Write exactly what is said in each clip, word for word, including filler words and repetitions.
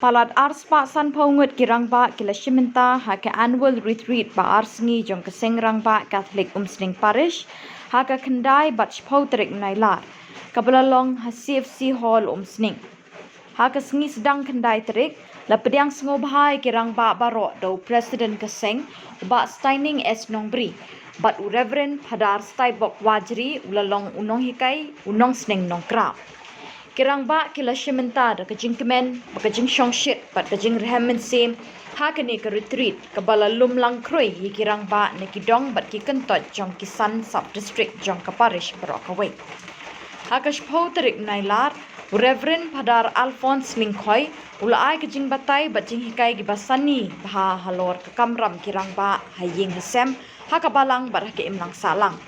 Palat ar spah sanphew ngut ki rangbah ki la shim bynta ha ka annual retreat ba ar sngi jong ka Seng Rangbah Katholik Umsning Parish ha ka khyndai bad shiphew tarik Nailar, kaba la long ha C F C Hall Umsning. Ha ka sngi sdang khyndai tarik, la pdiang sngewbha ïa ki rangbah baroh da u President ka seng, u Bah Steining S Nongbri, bad u Reverend Phadar Staibok Wajri, u la long u nonghikai, u nongsneng nongkraw. Ki rangbah ki la shim bynta da ka jingkmen, ba ka jingshongshit, bad ka jingrhem mynsiem, ha kane ka retreat, kaba la lum lang khrui ïa ki rangbah na ki dong bad ki kyntoit jong ki san sub-district jong ka parish baroh kawei. Ha ka shiphew tarik Nailar, u Reverend Phadar Alphonse Lyngkhoi, u la ai ka jingbatai bad jinghikai kiba sani bha halor ka kamram ki rangbah ha ïing ha sem, ha ka balang bad ha ka imlang sahlang.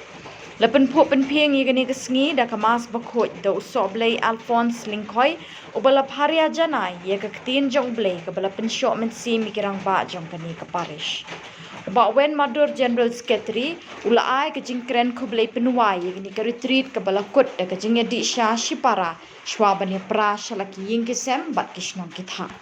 La pynphuh pynphieng ïa kane ka sngi da ka Mass bakhuid da u Sohblei Alphonse Lyngkhoi, uba la pharia janai ïa ka ktien jong U Blei kaba la pynshoh mynsiem ïa ki rangbah jong kane ka parish. U Bah Wen Madur, General Secretary, u la ai ka jingkren khublei pynwai ïa kane ka retreat kaba la kut da ka jingïadih sha shipara, shwa ban ïapra sha la ki ïing ki sem bad ki shnong ki thaw.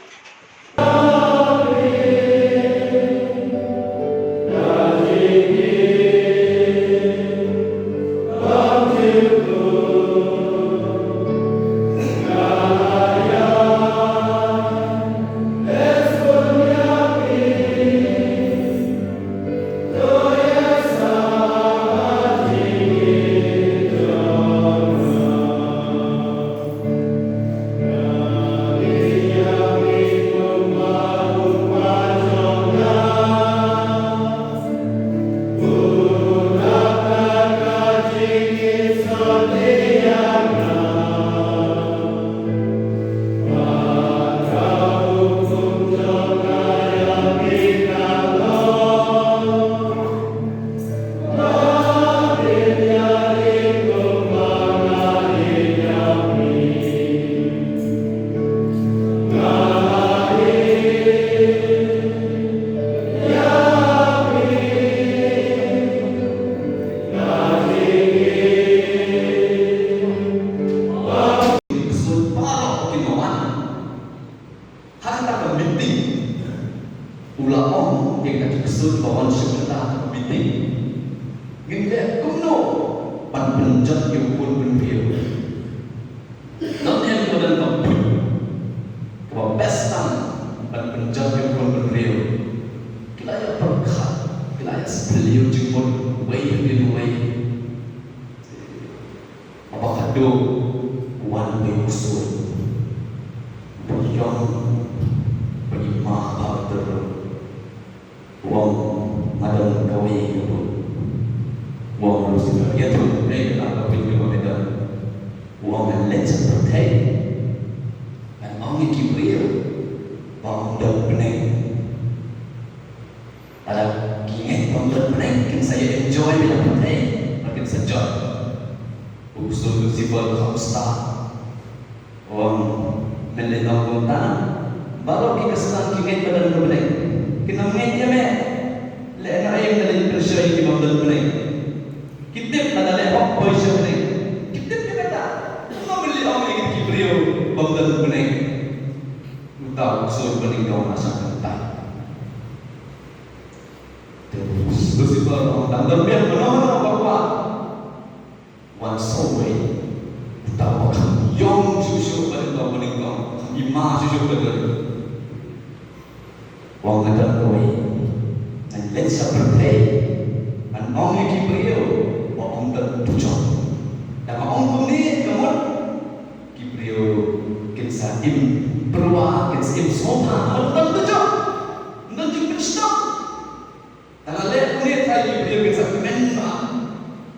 Ha kata ka meeting, u la ong ïa kita ki ksuid ba wan shim bynta ha ka meeting, ngin leh kumno ban pynjot ïa u khun bynriew. Don hi kaba don ka buit kaba best tam ban pynjot ïa u khun bynriew. Ki la ïa pyrkhat, ki la ïa spelliu jingmut uwei hadien uwei. Haba khadduh wan uwei u ksuid ba ïong ba i ma ba ter. U ong, nga don kawei ka buit. U ong, Lucifer, ïathuh ïa nga ka buit kaba me don. U ong, ngan leit sha pyrthei, ngan ong ïa ki briew ba ym don bneng. Lada ki ngeit ba ym don bneng, kin sa ïa enjoy beit ha pyrthei, bad kin sa jot. U ksuid Lucifer u kham stad. U ong, men leit ong kumta, baroh ki khristan ki ngeit ba don bneng, kin ym ngeit ïa me. Lehnohei me leit pynshoi ïa ki bym don bneng. Ki tip lada leh hok poi sha bneng. Ki tip ïa kata. Kumno men leit ong ïa ki briew bym don bneng. Uta u ksuid ba nyngkong u la shah kyntait. Te Lucifer u ong, dang don biang mano mano ba kwah. Wan sa uwei. Uta uba kham ïong shuh shuh ban ïa uta uba nyngkong, kham i ma shuh shuh ban ïa. U ong, nga don kawei. Ngan leit sha pyrthei, ngan ong ïa ki briew ba ym don dujok. Lada nga ong kumne, ka mut ki briew kin sa im pyrwa, kin sa im sngewbha, namar ym don dujok, ym don jingpynshitom. Tang leh kumne, trai ki briew kin sa kmen bha,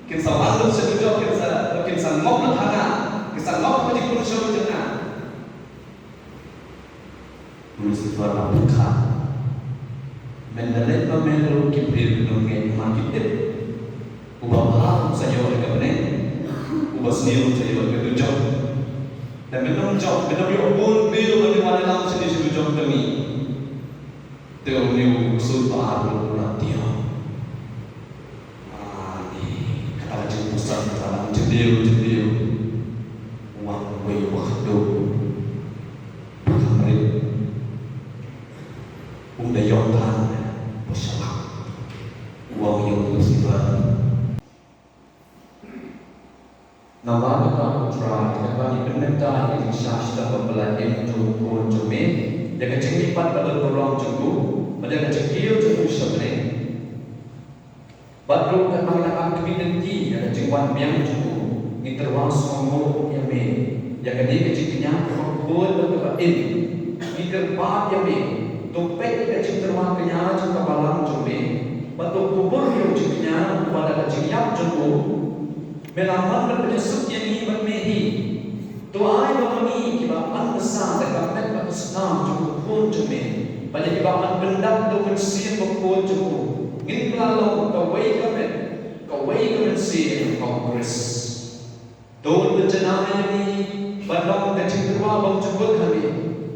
kin sa wan lut sha dujok, kin sa, kin sa ngop lut ha nga, kin sa ngop ha ka jingpynshitom jong nga. U Lucifer u la pyrkhat. Men da leit ma me ruh ki briew kin ym ngeit, namar ki tip uba bha um sa ïoh ïa ka bneng, uba sniew um sa ïoh ïa ka dujok. Te men ym jop, men ym ïoh bun briew ban ïa wan ïalam shane sha dujok jong ngi. Te une u ksuid ba ar u la tieng. Ani, kata ka jingpuson ka la dang jylliew jylliew. Wan uwei uba khadduh, ba kham rit, Ïoh ban pyrshah. Wang ïoh tu siban. Namar kata U Trai, kata ni pynmynta ïa ka jingshah shitom ba la im jong u khun jong me, ïa ka jingmihpat ba la burom jong u, bad ïa ka jingkiew jong u sha bneng. Bad ruh katba ngi dang ap khmih lynti ïa ka jingwan biang jong u, ngi tyrwa sngewnguh ïa me ïa kane ka jingkñia kaba khuid bad kaba im. Ngi kyrpad ïa me, to peit ïa ka jingtyrwa kñia jong ka balang jong me, bad to kubur ïa u jingkñia uba da ka jingïap jong u. Me la mon ban pynïasuk ïa ngi bad me hi. To ai ba ma ngi kiba pan basa da ka met bad ka snam jong u khun jong me, bad ïa kiba pan pyndap da u Mynsiem Bakhuid jong u, ngin kylla long kawei ka met, kawei ka mynsiem ha u Khrist. To pynjanai ïa ngi ban long ka jingtyrwa bymjukut ha me,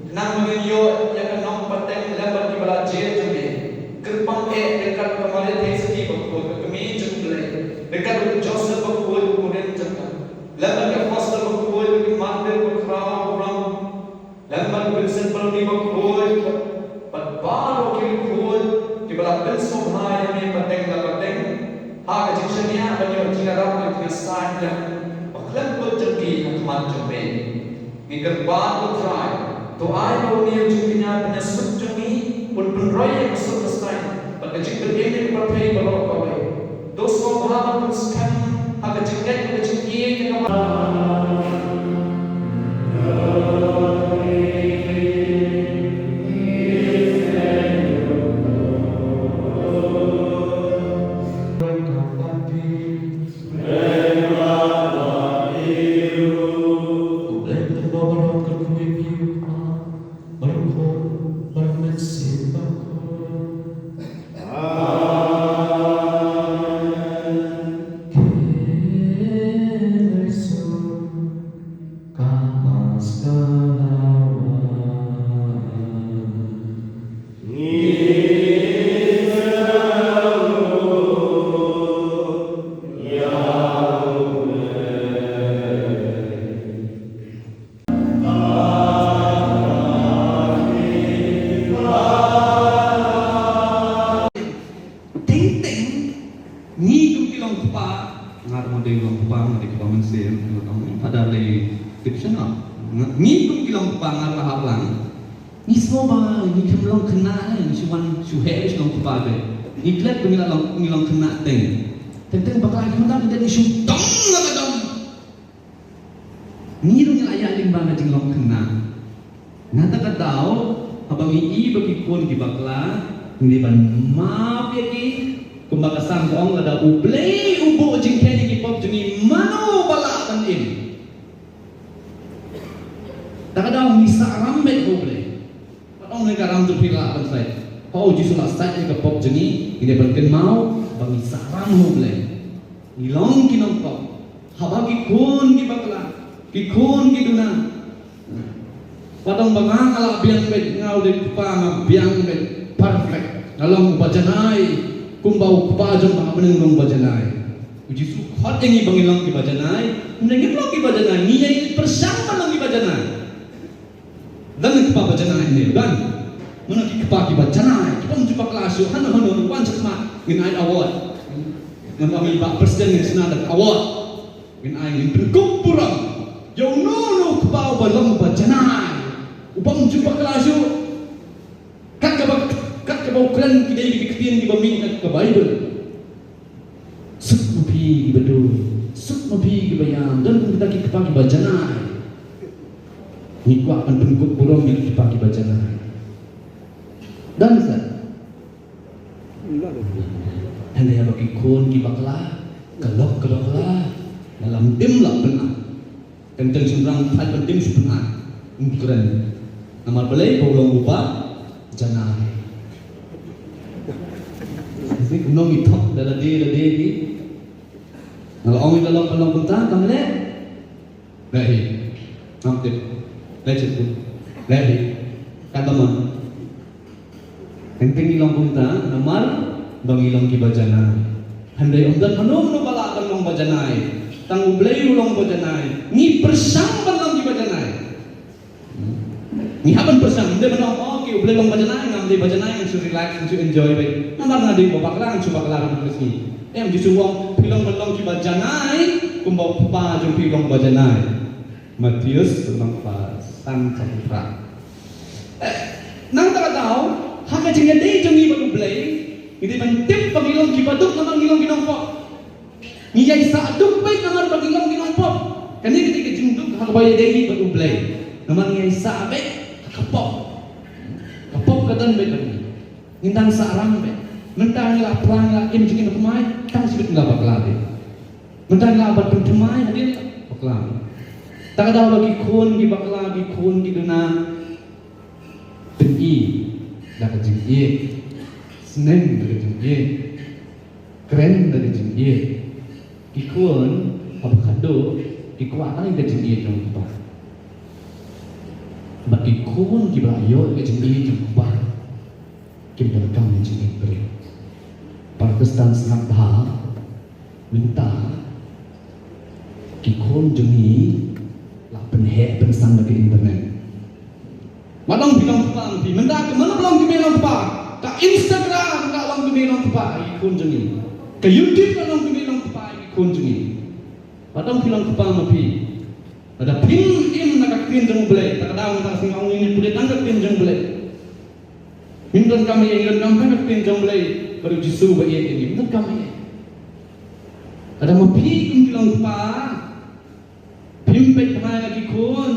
khnang ba ngin ïoh ïa ka nongpateng lem bad kiba la jied jong me. Kyrpang eh ryngkat ka Maria Theisotti bakhuid, ka Kmie jong U Blei, ryngkat u Joseph bakhuid, u kurim jong ka, lem bad ki apostol bakhuid, ki martir bakhraw barom, lem bad u Vincent Pallotti bakhuid, bad baroh ki riewkhuid kiba la pynsngewbha ïa me pateng la pateng ha ka jingshaniah ban ïoh jingïarap, ïoh jingïasaid lem ba khlem kut jong ki ha khmat jong me. Ngi kyrpad, ko Trai, to ai ba une u jingkñia pynïasuk jong ngi un pynroi ïa ka suk ka saiñ bad ka jingpynim ïa ka pyrthei baroh kawei. To sngewbha ban pynskhem ha ka jingngeit bad ka jingïeit ïa ka Teng teng, ngi kum ki long kpa, nga ruh nga dei long kpa, nga dei kpa mynsiem, nga dei kpa mynsiem, pada lei tip sha nga. Ngi kum ki long kpa, nga ruh nga hap lang. Ngi sngew ba ngi khlem long khynnah ne, ngi shu wan shu heh shu long kpa de. Ngi klet ba ngi la long, ngi long khynnah teng. Teng teng bakla ki khun ngi dei ngi shu dong la ka dong. Ngi ruh ngi la ïaid lyngba ka jinglong khynnah. Nangta ka daw, haba ngi i ba ki khun ki bakla, ngi dei ban map ïa ki, kumba ka Salm ka ong, lada U Blei u buh jingkheiñ ïa ki pop jong ngi, mano ba lah ban im. Ta ka daw ngi sah ram beit ha U Blei. Pat ong ne ka ram jong phi lah ban sait. Haba U Jisu la sait ïa ka pop jong ngi, ngi dei ban kynmaw ba ngi sah ram ha U Blei. Ngi long ki nongpop. Haba ki khun ki bakla, ki khun ki duna. Pat ong ba nga nga lah biang beit, nga u dei kpa nga biang beit, perfect. Nga long uba janai, kumba u kpa jong nga ha bneng u long uba janai. U Jisu khot ïa ngi ba ngin long kiba janai, ym dei ngim long kiba janai, ngi ïai pyrshang ban long kiba janai. Dang ki kpa ba janai ne, dang. Mano ki kpa kiba janai, ki bym ju bakla shuh, hano hano, wan shakhmat, ngin ai award. Ngan ong ïa i bah president ngin shna da ka award. Ngin ai, ngin pynkup burom ïa uno uno u kpa uba long uba janai, u bym ju bakla shuh. Kat kaba, kat kaba u kren ki dei ki ktien kiba mih na ka Baibl. Suk ma phi kiba dum, suk ma phi kiba ïam, don kum kita ki kpa kiba janai. Ngi kwah ban pynkup burom ïa ki kpa kiba janai. Don sa. Hynrei haba ki khun ki bakla, ka lok ka bakla, nga lam im lah pynah. Teng teng shynrang thait ban tim shu pynah. Ym kren. Namar balei? Ba u long uba janai. Kumno ngi thok da lade lade ngi. Nga la ong ïa ka lok ban long kumta, kam leh. Leh hi. Ngam tip. Leh shisha. Leh hi. Katba mon. Teng teng ngi long kumta namar ba ngi long kiba janai. Hynrei ym don mano mano ba lah ban long ba janai. Tang U Blei u long ba janai. Ngi pyrshang ban long kiba janai. Ngi hap ban pyrshang, ym dei ban ong, oh, okay, U Blei long ba janai, nga Nga dei ba janai, ngan shu relax, ngan shu enjoy beit. Namar nga dei ba bakla, ngan shu bakla ban Khrist. Em, Jisu u ong, phi long ban long kiba janai kumba u Kpa jong phi u long ba janai. Mathaios lynnong ba san, dkhot phra. Eh, nangta ka daw, ha ka jingïadei jong ngi bad U Blei, ngi dei ban tip ba ngi long kiba duk namar ngi long ki nongpop. Ngi ïai sah duk beit namar ba ngi long ki nongpop. Kane ka dei ka jingduk ha kaba ïadei bad U Blei. Namar ngi ïai sah beit ha ka pop. Ka pop ka don beit bad ngi. Ngin dang sah rang beit. Mynta ngi la phla, ngi la im jingim thymmai, tang shibit ngi la bakla beit. Mynta ngi la bat pynthymmai hadien bakla beit. Ta ka daw ba ki khun ki bakla, ki khun ki duna, pyni da ka jingïeit, sneng da ka jingïeit, kren da ka jingïeit. Ki khun haba khadduh ki kwah tang ka jingïeit jong u kpa. Bad ki khun kiba la ïoh ka jingïeit jong u kpa, kim donkam ïa jingïeit briew. Para Khristan sngap bha, mynta ki khun jong ngi la pynheh pynsan da ka internet. Wat ong phi long kpa, ong phi, mynta ka mano ba long kmie long kpa? Ka Instagram ka long kmie long kpa ïa ki khun jong ngi. Ka YouTube ka long kmie long kpa ïa ki khun jong ngi. Wat ong phi long kpa ma phi. Lada phim im na ka ktien jong U Blei, ta ka daw mynta ka sngi nga ong ïa ngi pule tang ka ktien jong U Blei. Ngim donkam ïa, ngim donkam tang ka ktien jong U Blei bad U Jisu ba ïeit ïa ngi, ngim donkam ïa. Lada ma phi kum ki long kpa, phim peit thymmai na ki khun,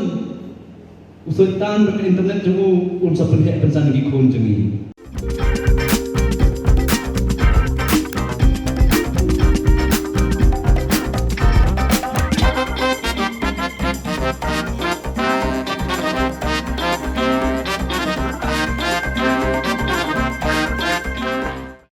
u Soitan bad ka internet jong u un sa pynheh pynsan ïa ki khun jong ngi.